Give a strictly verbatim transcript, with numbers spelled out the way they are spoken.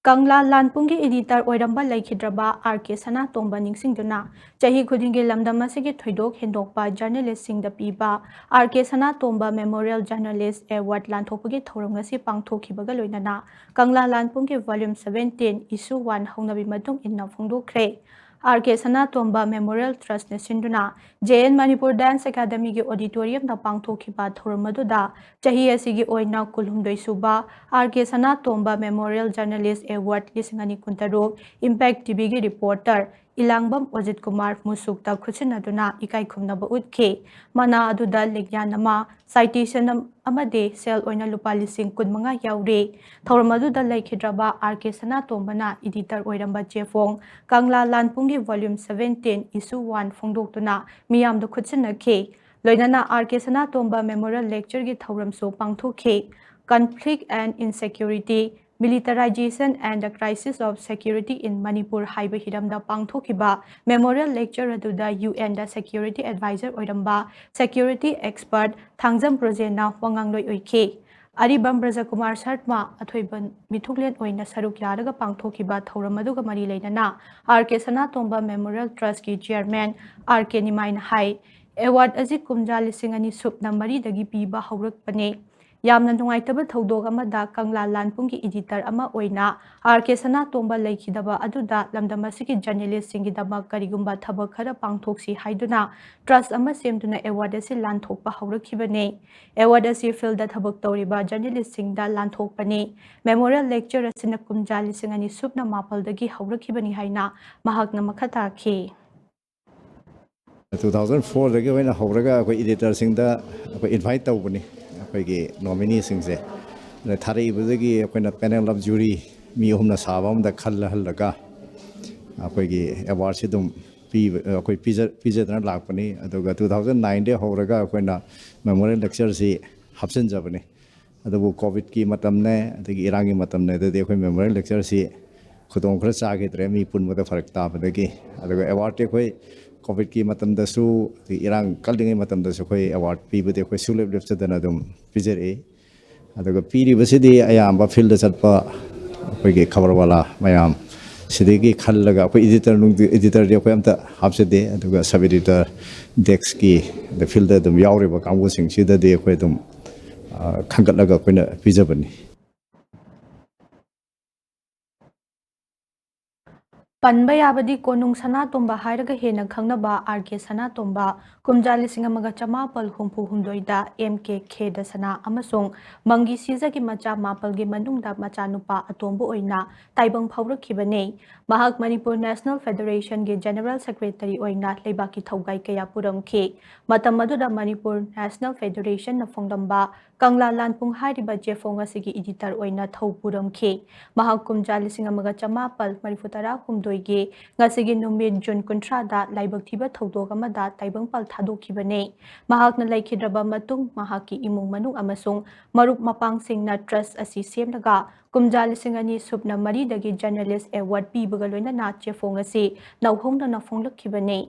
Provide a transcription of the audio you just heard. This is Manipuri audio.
ꯀꯪꯂꯥ ꯂꯥꯟꯄꯨꯡꯒꯤ editor ꯑꯣꯏꯔꯝꯕ ꯂꯩꯈꯤꯗ꯭ꯔꯕ ꯑꯥꯔ ꯀꯦ ꯁꯅꯥꯇꯣꯝꯕ ꯅꯤꯡꯁꯤꯡꯗꯨꯅ ꯆꯍꯤ ꯈꯨꯗꯤꯡꯒꯤ ꯂꯝꯗꯝ ꯑꯁꯤꯒꯤ ꯊꯣꯏꯗꯣꯛ ꯍꯦꯟꯗꯣꯛꯄ journalistꯁꯤꯡꯗ ꯄꯤꯕ ꯑꯥꯔ ꯀꯦ ꯁꯅꯥꯇꯣꯝꯕ Memorial Journalist Award ꯂꯥꯟꯊꯣꯛꯄꯒꯤ ꯊꯧꯔꯝ ꯉꯁꯤ ꯄꯥꯡꯊꯣꯛꯈꯤꯕꯒ ꯂꯣꯏꯅꯅ ꯀꯪꯂꯥ ꯂꯥꯟꯄꯨꯡꯒꯤ volume seventeen, issue one ꯍꯧꯅꯕꯤ ꯃꯇꯨꯡ ꯏꯟꯅ ꯐꯣꯡꯗꯣꯛꯈ꯭ꯔꯦ꯫ ꯑꯥꯔ ꯀꯦ ꯁꯅꯥꯇꯣꯝꯕ Memorial Trustꯅ ꯁꯤꯟꯗꯨꯅ ꯖꯦ ꯑꯦꯟ ꯃꯅꯤꯄꯨꯔ Dance Academyꯒꯤ auditoriumꯗ ꯄꯥꯡꯊꯣꯛꯈꯤꯕ ꯊꯧꯔꯝ ꯑꯗꯨꯗ ꯆꯍꯤ ꯑꯁꯤꯒꯤ ꯑꯣꯏꯅ ꯀꯨꯟꯍꯨꯝꯗꯣꯏ ꯁꯨꯕ ꯑꯥꯔ ꯀꯦ ꯁꯅꯥꯇꯣꯝꯕ Memorial Journalist Award ꯂꯤꯁꯤꯡ ꯑꯅꯤ ꯀꯨꯟꯇꯔꯨꯛ Impact TVꯒꯤ reporter ꯏꯂꯥꯡꯕꯝ ꯑꯣꯖꯤꯠ ꯀꯨꯃꯥꯔ ꯃꯨꯁꯨꯛꯇ ꯈꯨꯠꯁꯤꯟꯅꯗꯨꯅ ꯏꯀꯥꯏ ꯈꯨꯝꯅꯕ ꯎꯠꯈꯤ꯫ ꯃꯅꯥ ꯑꯗꯨꯗ ꯂꯤꯛꯌꯥꯟ ꯑꯃ, citation ꯑꯃ-, ꯑꯃꯗꯤ ꯁꯦꯜ ꯑꯣꯏꯅ ꯂꯨꯄꯥ ꯂꯤꯁꯤꯡ ꯀꯨꯟꯃꯉꯥ ꯌꯥꯎꯔꯤ꯫ ꯊꯧꯔꯝ ꯑꯗꯨꯗ ꯂꯩꯈꯤꯗ꯭ꯔꯕ ꯑꯥꯔ ꯀꯦ ꯁꯅꯥꯇꯣꯝꯕꯅ editor ꯑꯣꯏꯔꯝꯕ ꯆꯦꯐꯣꯡ ꯀꯪꯂꯥ ꯂꯥꯟꯄꯨꯡꯒꯤ volume seventeen, issue one ꯐꯣꯡꯗꯣꯛꯇꯨꯅ ꯃꯤꯌꯥꯝꯗ ꯈꯨꯠꯁꯤꯟꯅꯈꯤ꯫ ꯂꯣꯏꯅꯅ ꯑꯥꯔ ꯀꯦ ꯁꯅꯥꯇꯣꯝꯕ Memorial Lectureꯒꯤ ꯊꯧꯔꯝꯁꯨ ꯄꯥꯡꯊꯣꯛꯈꯤ꯫ Conflict and Insecurity, Militarization and the Crisis of Security in Manipur ꯍꯥꯏꯕ ꯍꯤꯔꯝꯗ ꯄꯥꯡꯊꯣꯛꯈꯤꯕ Memorial Lecture ꯑꯗꯨꯗ ꯌꯨ ꯑꯦꯟꯗ security advisor ꯑꯣꯏꯔꯝꯕ security expert ꯊꯥꯡꯖꯝ ꯕ꯭ꯔꯣꯖꯦꯟꯅ ꯋꯥꯉꯥꯡꯂꯣꯏ ꯑꯣꯏꯈꯤ꯫ ꯑꯔꯤꯕꯝ ꯕ꯭ꯔꯖꯀꯨꯃꯥꯔ ꯁꯔꯃ ꯑꯊꯣꯏꯕ ꯃꯤꯊꯨꯡꯂꯦꯟ ꯑꯣꯏꯅ ꯁꯔꯨꯛ ꯌꯥꯔꯒ ꯄꯥꯡꯊꯣꯛꯈꯤꯕ ꯊꯧꯔꯝ ꯑꯗꯨꯒ ꯃꯔꯤ ꯂꯩꯅꯅ ꯑꯥꯔ ꯀꯦ ꯁꯅꯥꯇꯣꯝꯕ Memorial Trustꯀꯤ chairman ꯑꯥꯔ ꯀꯦ ꯅꯤꯃꯥꯏꯅ ꯍꯥꯏ, award ꯑꯁꯤ ꯀꯨꯝꯖꯥ ꯂꯤꯁꯤꯡ ꯑꯅꯤ ꯁꯨꯞꯅ ꯃꯔꯤꯗꯒꯤ ꯄꯤꯕ ꯍꯧꯔꯛꯄꯅꯤ꯫ ꯌꯥꯝꯅ ꯅꯨꯡꯉꯥꯏꯇꯕ ꯊꯧꯗꯣꯛ ꯑꯃꯗ ꯀꯪꯂꯥ ꯂꯥꯟꯄꯨꯡꯒꯤ editor ꯑꯃ ꯑꯣꯏꯅ ꯑꯥꯔ ꯀꯦ ꯁꯅꯥꯇꯣꯝꯕ ꯂꯩꯈꯤꯗꯕ ꯑꯗꯨꯗ ꯂꯝꯗꯝ ꯑꯁꯤꯒꯤ journalistꯁꯤꯡꯒꯤꯗꯃꯛ ꯀꯔꯤꯒꯨꯝꯕ ꯊꯕꯛ ꯈꯔ ꯄꯥꯡꯊꯣꯛꯁꯤ ꯍꯥꯏꯗꯨꯅ trust ꯑꯃ ꯁꯦꯝꯗꯨꯅ award ꯑꯁꯤ ꯂꯥꯟꯊꯣꯛꯄ ꯍꯧꯔꯛꯈꯤꯕꯅꯤ꯫ Award ꯑꯁꯤ fieldꯗ ꯊꯕꯛ ꯇꯧꯔꯤꯕ journalistꯁꯤꯡꯗ ꯂꯥꯟꯊꯣꯛꯄꯅꯤ꯫ Memorial Lecture ꯑꯁꯤꯅ ꯀꯨꯝꯖꯥ ꯂꯤꯁꯤꯡ ꯑꯅꯤ ꯁꯨꯞꯅ ꯃꯥꯄꯜꯗꯒꯤ ꯍꯧꯔꯛꯈꯤꯕꯅꯤ ꯍꯥꯏꯅ ꯃꯍꯥꯛꯅ ꯃꯈꯥ ꯇꯥꯈꯤ꯫ Two thousand fourꯗꯒꯤ ꯑꯣꯏꯅ ꯍꯧꯔꯒ ꯑꯩꯈꯣꯏ editorꯁꯤꯡꯗ ꯑꯩꯈꯣꯏ invite ꯇꯧꯕꯅꯤ, ꯑꯩꯈꯣꯏꯒꯤ nomineeꯁꯤꯡꯁꯦ꯫ ꯑꯗ ꯊꯥꯔꯛꯏꯕꯗꯒꯤ ꯑꯩꯈꯣꯏꯅ panel of jury ꯃꯤ ꯑꯍꯨꯝꯅ ꯁꯥꯕ ꯑꯃꯗ ꯈꯜꯂꯍꯜꯂꯒ ꯑꯩꯈꯣꯏꯒꯤ awardꯁꯤ ꯑꯗꯨꯝ ꯄꯤꯕ, ꯑꯩꯈꯣꯏ ꯄꯤꯖ-, ꯄꯤꯖꯗꯅ ꯂꯥꯛꯄꯅꯤ꯫ ꯑꯗꯨꯒ two thousand nineꯗꯒꯤ ꯍꯧꯔꯒ ꯑꯩꯈꯣꯏꯅ Memorial Lectureꯁꯤ ꯍꯥꯞꯆꯤꯟꯖꯕꯅꯤ꯫ ꯑꯗꯨꯕꯨ COVIDꯀꯤ ꯃꯇꯝꯅꯦ, ꯑꯗꯒꯤ ꯏꯔꯥꯡꯒꯤ ꯃꯇꯝꯅꯦ, ꯑꯗꯨꯗꯤ ꯑꯩꯈꯣꯏ Memorial Lectureꯁꯤ ꯈꯨꯗꯣꯡ ꯈꯔ ꯆꯥꯈꯤꯗ꯭ꯔꯦ, ꯃꯤ ꯄꯨꯟꯕꯗ ꯐꯔꯛ ꯇꯥꯕꯗꯒꯤ꯫ ꯑꯗꯨꯒ awardꯇꯤ ꯑꯩꯈꯣꯏ COVIDꯀꯤ ꯃꯇꯝꯗꯁꯨ, ꯑꯗꯒꯤ ꯏꯔꯥꯡ ꯀꯜꯂꯤꯉꯩ ꯃꯇꯝꯗꯁꯨ ꯑꯩꯈꯣꯏ award ꯄꯤꯕꯗꯤ ꯑꯩꯈꯣꯏ ꯁꯨꯡꯂꯦꯞ ꯂꯦꯞꯆꯗꯅ ꯑꯗꯨꯝ ꯄꯤꯖꯔꯛꯏ꯫ ꯑꯗꯨꯒ ꯄꯤꯔꯤꯕꯁꯤꯗꯤ ꯑꯌꯥꯝꯕ fieldꯗ ꯆꯠꯄ ꯑꯩꯈꯣꯏ ꯑꯩꯈꯣꯏꯒꯤ ꯈꯕꯔꯋꯥꯂꯥ ꯃꯌꯥꯝ ꯁꯤꯗꯒꯤ ꯈꯜꯂꯒ, ꯑꯩꯈꯣꯏ ꯏꯗꯤꯇꯔ ꯅꯨꯡꯗꯤ, ꯏꯗꯤꯇꯔꯗꯤ ꯑꯩꯈꯣꯏ ꯑꯝꯇ ꯍꯥꯞꯆꯗꯦ, ꯑꯗꯨꯒ ꯁꯕ ꯏꯗꯤꯇꯔ, ꯗꯦꯁꯛꯀꯤ, ꯑꯗ ꯐꯤꯜꯗ ꯑꯗꯨꯝ ꯌꯥꯎꯔꯤꯕ ꯀꯥꯡꯕꯨꯁꯤꯡꯁꯤꯗꯗꯤ ꯑꯩꯈꯣꯏ ꯑꯗꯨꯝ, ꯑ, ꯈꯟꯒꯠꯂꯒ ꯑꯩꯈꯣꯏꯅ ꯄꯤꯖꯕꯅꯤ꯫ ꯄꯟꯕ ꯌꯥꯕꯗꯤ ꯀꯣꯅꯨꯡ ꯁꯅꯥꯇꯣꯝꯕ ꯍꯥꯏꯔꯒ ꯍꯦꯟꯅ ꯈꯪꯅꯕ ꯑꯥꯔ ꯀꯦ ꯁꯅꯥꯇꯣꯝꯕ, ꯀꯨꯝꯖꯥ ꯂꯤꯁꯤꯡ ꯑꯃꯒ ꯆꯃꯥꯄꯜ ꯍꯨꯝꯐꯨ ꯍꯨꯝꯗꯣꯏꯗ ꯑꯦꯝ ꯀꯦ ꯈꯦꯗ ꯁꯅꯥ ꯑꯃꯁꯨꯡ ꯃꯪꯒꯤ ꯁꯤꯖꯒꯤ ꯃꯆꯥ ꯃꯥꯄꯜꯒꯤ ꯃꯅꯨꯡꯗ ꯃꯆꯥꯅꯨꯄꯥ ꯑꯇꯣꯝꯕ ꯑꯣꯏꯅ ꯇꯥꯏꯕꯪ ꯐꯥꯎꯔꯛꯈꯤꯕꯅꯤ꯫ ꯃꯍꯥꯛ ꯃꯅꯤꯄꯨꯔ ꯅꯦꯁꯅꯦꯜ ꯐꯦꯗꯔꯦꯁꯟꯒꯤ ꯖꯦꯅꯔꯦꯜ ꯁꯦꯀ꯭ꯔꯦꯇꯔꯤ ꯑꯣꯏꯅ ꯂꯩꯕꯥꯛꯀꯤ ꯊꯧꯒꯥꯏ ꯀꯌꯥ ꯄꯨꯔꯝꯈꯤ꯫ ꯃꯇꯝ ꯑꯗꯨꯗ ꯃꯅꯤꯄꯨꯔ ꯅꯦꯁꯅꯦꯜ ꯐꯦꯗꯔꯦꯁꯟꯅ ꯐꯣꯡꯂꯝꯕ ꯀꯪꯂꯥ ꯂꯥꯟꯄꯨꯡ ꯍꯥꯏꯔꯤꯕ ꯆꯦꯐꯣꯡ ꯑꯁꯤꯒꯤ ꯏꯗꯤꯇꯔ ꯑꯣꯏꯅ ꯊꯧ ꯄꯨꯔꯝꯈꯤ꯫ ꯃꯍꯥꯛ ꯀꯨꯝꯖꯥ ꯂꯤꯁꯤꯡ ꯑꯃꯒ ꯆꯃꯥꯄꯜ ꯃꯔꯤꯐꯨ ꯇꯔꯥ ꯍꯨꯝꯗꯣꯏꯒꯤ ꯉꯁꯤꯒꯤ ꯅꯨꯃꯤꯠ ꯖꯨꯟ ꯀꯨꯟꯊ꯭ꯔꯥꯗ ꯂꯥꯏꯕꯛ ꯊꯤꯕ ꯊꯧꯗꯣꯛ ꯑꯃꯗ ꯇꯥꯏꯕꯪꯄꯥꯜ ꯊꯥꯗꯣꯛꯈꯤꯕꯅꯤ꯫ ꯃꯍꯥꯛꯅ ꯂꯩꯈꯤꯗ꯭ꯔꯕ ꯃꯇꯨꯡ ꯃꯍꯥꯛꯀꯤ ꯏꯃꯨꯡ ꯃꯅꯨꯡ ꯑꯃꯁꯨꯡ ꯃꯔꯨꯞ ꯃꯄꯥꯡꯁꯤꯡꯅ ꯇ꯭ꯔꯁ ꯑꯁꯤ ꯁꯦꯝꯂꯒ ꯀꯨꯝꯖꯥ ꯂꯤꯁꯤꯡ ꯑꯅꯤ ꯁꯨꯞꯅ ꯃꯔꯤꯗꯒꯤ ꯖꯔꯅꯦꯂꯤꯁ ꯑꯦꯋꯥꯔꯗ ꯄꯤꯕꯒ ꯂꯣꯏꯅꯅ ꯆꯦꯐꯣꯡ ꯑꯁꯤ ꯅꯧꯍꯧꯅꯅ ꯐꯣꯡꯂꯛꯈꯤꯕꯅꯤ꯫